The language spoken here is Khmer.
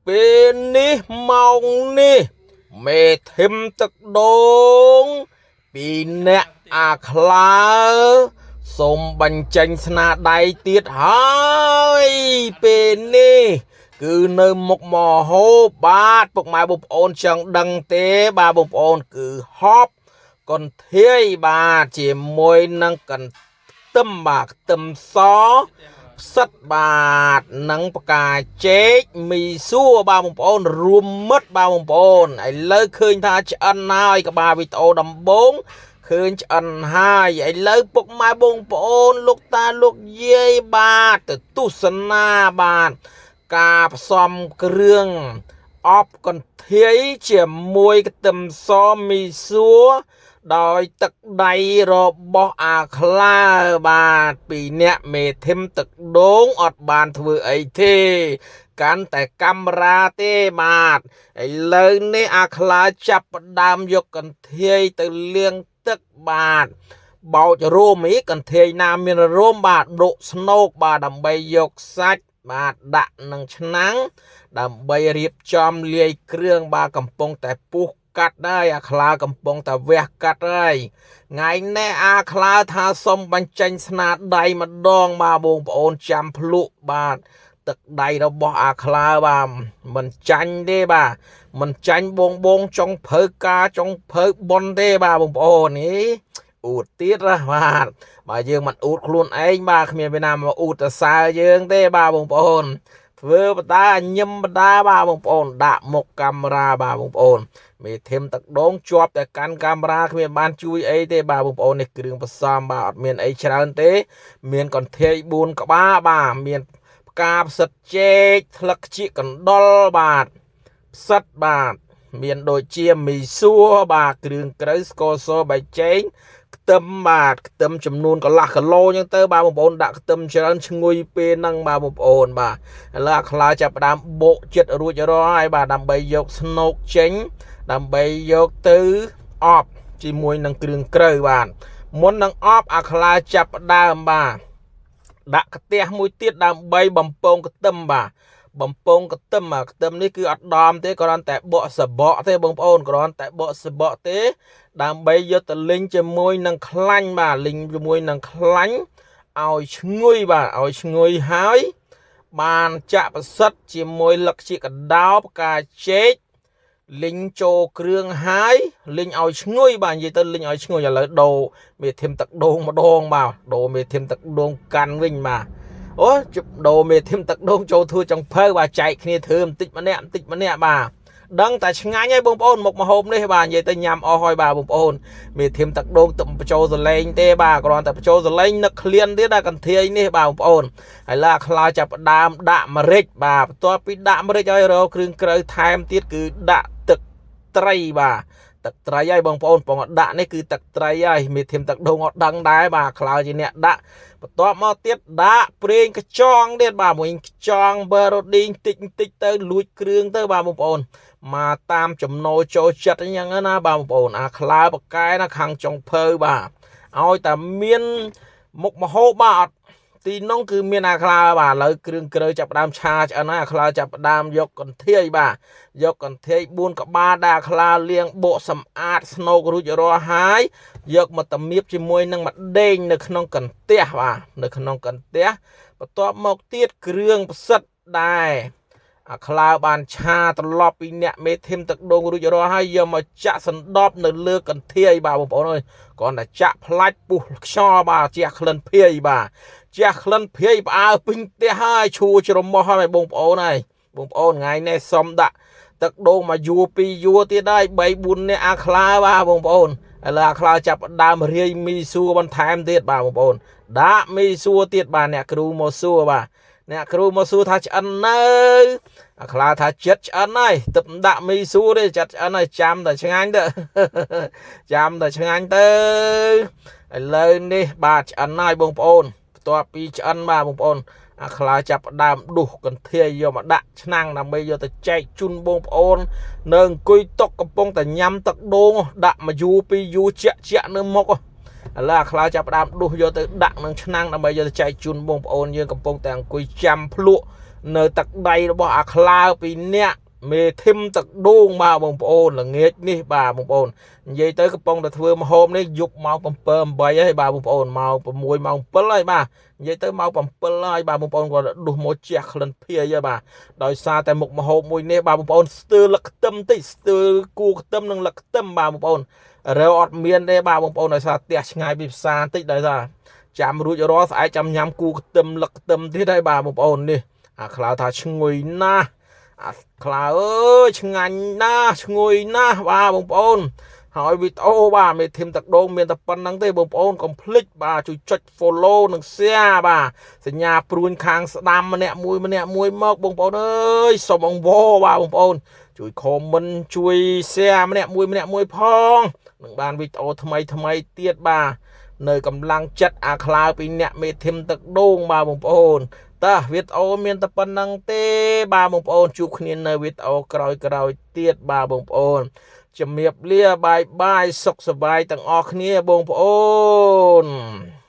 ពេលនេះម៉ោងនេះមេធិមទឹកដូងពីអ្នកអាខ្លាសូមបញ្ចេញស្នាដៃទៀតហើយពេលនេះគឺនៅមុខមហូបបាទពុកម៉ែបងប្អូនចង់ដឹងទេបាទបងប្អូនគឺហប់កន្ធាយបាទជាមួយនឹងកន្ទឹមបាទខ្ទឹមសផ្សិតបាទនិងផ្កាចេកមីសួរបាទបងប្អូនរួមមិត្តបាទបងប្អូនឥឡូវឃើញថាឆ្អិនហើយក្បាលវីដេអូដំបូងឃើញឆ្អិនហើយឥឡូវពុកម៉ែបងប្អូនលោកតាលោកយាយបាទទៅទស្សនាបាទការផ្សំគ្រឿងអបកន្ធាយជាមួយខ្ទឹមសមីសួរដោយទឹកដៃរបស់អាខ្លាបាទពីអ្នកមេធិមទឹកដូងអត់បានធ្វើអីទេកាន់តែកាមេរ៉ាទេបាទឥឡូវនេះអាខ្លាចាប់ផ្ដើមយកកន្ធាយទៅលាងទឹកបាទបោចរោមអីកន្ធាយណាមានរោមបាទដកស្នោកបាទដើម្បីយកសាច់បាទដាក់នឹងឆ្នាំងដើម្បីរៀបចំលាយគ្រឿងបាទកំពុងតែពុះកាត់ហើយអាខ្លាកំពុងតែវះកាត់ហើយថ្ងៃនេះអាខ្លាថាសុំបញ្ចេញស្នាដៃម្ដងបាទបងប្អូនចាំភ្លក់បាទទឹកដៃរបស់អាខ្លាបាទមិនចាញ់ទេបាទមិនចាញ់បងបងចុងភៅការចុងភៅប៉ុនទេបាទបងប្អូននេះអួតទៀតណាបាទបើយើងមិនអួតខ្លួនឯងបាទគ្មានវេណាមកអួតសរសើរយើងទេបាទបងប្អូនធ្វើបដាញឹមបដាបាទបងប្អូនដាក់មុខកាមេរ៉ាបាទបងប្អូនមេធិមទឹកដូងជាប់តែកាន់កាមេរ៉ាគ្មានបានជួយអីទេបាទបងប្អូននេះគ្រឿងផ្សំបាទអត់មានអីច្រើនទេ មានកន្ធាយ4ក្បាលបាទមានផ្កាផ្សិតចេកស្លឹកខ្ចៀកកណ្ដុលបាទផ្សិតបាទមានដូចជាមីសួរបាទគ្រឿងក្រៅស្ករសបៃចេងខ្ទឹមបាទខ្ទឹមចំនួនកន្លះគីឡូអញ្ចឹងទៅបាទបងប្អូនដាក់ខ្ទឹមច្រើនឈ្ងុយពេលហ្នឹងបាទបងប្អូនបាទឥឡូវអាខ្លាចាប់ផ្ដើមបោកចិត្តរួចរាល់ហើយបាទដើម្បីយកស្នូកចេញដើម្បីយកទៅអបជាមួយនឹងគ្រឿងក្រៅបាទមុននឹងអបអាខ្លាចាប់ផ្ដើមបាទដាក់ខ្ទះមួយទៀតដើម្បីបំពងខ្ទឹមបាទបំពងខ្ទឹមខ្ទឹមនេះគឺអត់ដំទេគ្រាន់តែបកសបកទេបងប្អូនគ្រាន់តែបកសបកទេដើម្បីយកទៅលីងជាមួយនឹងខ្លាញ់បាទលីងជាមួយនឹងខ្លាញ់ឲ្យឈ្ងុយបាទឲ្យឈ្ងុយហើយបានចាក់ប្រសិទ្ធជាមួយលឹកជាកដោផ្កាចេកលីងចូលគ្រឿងហើយលីងឲ្យឈ្ងុយបាទនិយាយទៅលីងឲ្យឈ្ងុយឥឡូវដូរមេធិមទឹកដូងម្ដងបាទដូរមេធិមទឹកដូងកាន់វិញបាទអូជប់ដូរមេធិមទឹកដូងចូលធ្វើចុងភៅបាទចែកគ្នាធ្វើបន្តិចម្នាក់បន្តិចម្នាក់បាទដឹងតែឆ្ងាញ់ហើយបងប្អូនមុខម្ហូបនេះបាទនិយាយទៅញ៉ាំអស់ហើយបាទបងប្អូនមេធិមទឹកដូងទឹកបញ្ចូលសលេងទេបាទគ្រាន់តែបញ្ចូលសលេងនឹកឃ្លានទៀតដល់កន្ធាយនេះបាទបងប្អូនហើយឡើយខ្លាចាប់ផ្ដើមដាក់ម្រេចបាទបន្ទាប់ពីដាក់ម្រេចហើយរកគ្រឿងក្រៅថែមទៀតគឺដាក់ទឹកត្រីបាទទឹកត្រីហើយបងប្អូនបងដាក់នេះគឺទឹកត្រីហើយមេធិមទឹកដូងអត់ដឹងដែរបាទខ្លោជាអ្នកដាក់បន្ទាប់មកទៀតដាក់ប្រេងខ្ចង់ទៀតបាទមួយខ្ចង់បើរឌីងតិចតិចទៅលួចគ្រឿងទៅបាទបងប្អូនមកតាមចំណូលចូលចិត្តអញ្ចឹងណាបាទបងប្អូនអាខ្លាបកែណាខាងចុងភៅបាទឲ្យតែមានមុខមហូបបាទអត់ទីនោះគឺមានអាខ្លាបាទឥឡូវគ្រឿងក្រៅចាប់ផ្ដើមឆាឆ្អិនហើយអាខ្លាចាប់ផ្ដើមយកកន្ធាយបាទយកកន្ធាយ4ក្បាលដែលអាខ្លាលាងបកសម្អាតស្នូករួចរាល់ហើយយកមកតមៀបជាមួយនឹងម្ដេងនៅក្នុងកន្ទះបាទនៅក្នុងកន្ទះបន្ទាប់មកទៀតគ្រឿងផ្សិតដែរអាខ្លាបានឆាត្រឡប់ពីអ្នកមេធិមទឹកដូងរួចរាល់ហើយយកមកចាក់សណ្ដប់នៅលើកន្ធាយបាទបងប្អូនអើយគ្រាន់តែចាក់ផ្លាច់ពុះខ្យល់បាទជះក្លិនភាយបាទជះក្លិនភាយផ្អើពេញផ្ទះហើយឈួរច្រមុះហើយបងប្អូនហើយបងប្អូនថ្ងៃនេះសុំដាក់ទឹកដូងមកយួរពីរយួរទៀតហើយ3 4នាក់អាខ្លាបាទបងប្អូនឥឡូវអាខ្លាចាប់ដើមរាយមីសួរបន្ថែមទៀតបាទបងប្អូនដាក់មីសួរទៀតបាទអ្នកគ្រូមកសួរបាទអ្នកគ្រូមកសួរថាឆ្អិននៅអាខ្លាថាចិត្តឆ្អិនហើយទឹកដាក់មីសួរទេចិត្តឆ្អិនហើយចាំតែឆ្ងាញ់ទៅចាំតែឆ្ងាញ់ទៅឥឡូវនេះបាទឆ្អិនហើយបងប្អូនបន្ទាប់ពីឆ្អិនបាទបងប្អូនអាខ្លាចាប់ផ្ដើមដុសកន្ធាយយកមកដាក់ឆ្នាំងដើម្បីយកទៅចែកជូនបងប្អូននៅអង្គុយតុកកំពុងតែញ៉ាំទឹកដូងដាក់មួយយូរពីរយូរជាក់ជាក់នៅមុខឥឡូវអាខ្លាចាប់ផ្ដើមដុសយកទៅដាក់នឹងឆ្នាំងដើម្បីយកទៅចែកជូនបងប្អូនយើងកំពុងតែអង្គុយចាំភ្លក់ នៅទឹកដៃរបស់អាខ្លាពីអ្នកមេធីមទឹកដូង បាទបងប្អូន ល្ងាចនេះ បាទបងប្អូន និយាយទៅកំពុងតែធ្វើម្ហូបនេះ យប់ម៉ោង7 8ហើយ បាទបងប្អូន ម៉ោង6 ម៉ោង7ហើយ បាទនិយាយទៅម៉ោង7ហើយ បាទបងប្អូន គាត់ដុះមកជះក្លិនភាយហើយ បាទដោយសារតែមុខម្ហូបមួយនេះ បាទបងប្អូន ស្ទើរលឹកខ្ទឹមតិច ស្ទើរគូខ្ទឹមនិងលឹកខ្ទឹម បាទបងប្អូន រើអត់មានទេ បាទបងប្អូន ដោយសារផ្ទះឆ្ងាយពីផ្សារតិច ដោយសារចាំរួចរាល់ស្អែកចាំញ៉ាំគូខ្ទឹមលឹកខ្ទឹមទៀតហើយ បាទបងប្អូន។ នេះអាខ្លាថាឈ្ងុយណាស់ អាខ្លាអើយ ឆ្ងាញ់ណាស់ ឈ្ងុយណាស់ បាទបងប្អូន។ ហើយវីដេអូ បាទមេធីមទឹកដូងមានតែប៉ុណ្្នឹងទេបងប្អូន កុំភ្លេច បាទជួយចុច follow និង share បាទសញ្ញាព្រួញខាងស្ដាំម្នាក់មួយម្នាក់មួយមកបងប្អូនអើយ សូមអង្វរ បាទបងប្អូន ជួយ comment ជួយ share ម្នាក់មួយម្នាក់មួយផង នឹងបានវីដេអូថ្មីថ្មីទៀត បាទនៅកម្លាំងចិត្តអាខ្លាពីអ្នកមេធីមទឹកដូង បាទបងប្អូន។ តើវីដេអូមានតែប៉ុណ្្នឹងទេ បាទបងប្អូន ជួបគ្នានៅវីដេអូក្រោយៗទៀត បាទបងប្អូន ជំរាបលា បាយបាយ សុខសប្បាយទាំងអស់គ្នាបងប្អូន។